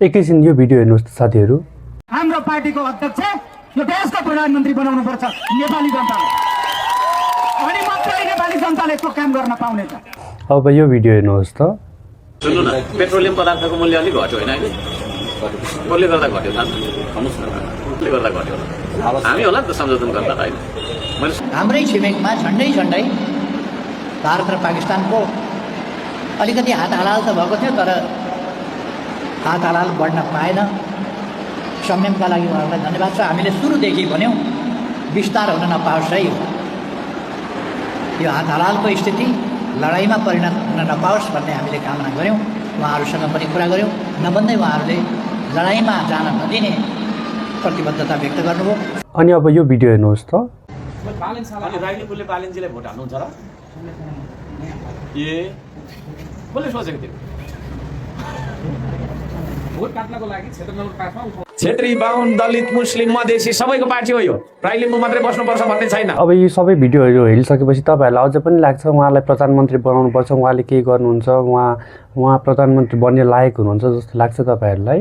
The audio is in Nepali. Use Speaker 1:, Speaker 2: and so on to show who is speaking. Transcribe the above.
Speaker 1: एकैछिन यो भिडियो हेर्नुहोस् त साथीहरू।
Speaker 2: हाम्रो पार्टीको अध्यक्ष यो देशको प्रधानमन्त्री बनाउनु पर्छ नेपाली जनताले, अनि मात्रै नेपाली जनताले त्यो काम गर्न पाउनेछ।
Speaker 1: अब यो भिडियो हेर्नुहोस् त।
Speaker 3: सुन्नु न, पेट्रोलियम पदार्थको मूल्य अलिक घट्यो होइन अहिले? कसले गर्दा घट्यो थाहा छ? कसले गर्दा घट्यो? हामी होला नि त संशोधन गर्दा होइन।
Speaker 4: हाम्रै छिमेकमा झन्डै भारत र पाकिस्तानको अलिकति हात हलाल त भएको थियो, तर हात हलाल बढ्न पाएन। संयमका लागि उहाँहरूलाई धन्यवाद छ। हामीले सुरुदेखि भन्यौँ विस्तार हुन नपाओस् है, यो हात हलालको स्थिति लडाइँमा परिणत हुन नपाओस् भन्ने हामीले कामना गऱ्यौँ। उहाँहरूसँग पनि कुरा गऱ्यौँ, नभन्दै उहाँहरूले लडाइँमा जान नदिने प्रतिबद्धता व्यक्त गर्नुभयो।
Speaker 1: अनि अब यो भिडियो हेर्नुहोस् त।
Speaker 3: राईलिम्बूले बालेनजीलाई भोट हाल्नुहुन्छ र? ए कसले सोचेको थियो? क्षेत्री, बाहुन, दलित, मुस्लिम, मधेसी सबैको पार्टी हो यो। राईलिम्बू मात्रै बस्नुपर्छ भन्ने छैन।
Speaker 1: अब यी सबै भिडियोहरू हेरिसकेपछि तपाईँहरूलाई अझ पनि लाग्छ उहाँलाई प्रधानमन्त्री बनाउनुपर्छ, उहाँले के गर्नुहुन्छ, उहाँ प्रधानमन्त्री बन्ने लायक हुनुहुन्छ जस्तो लाग्छ तपाईँहरूलाई?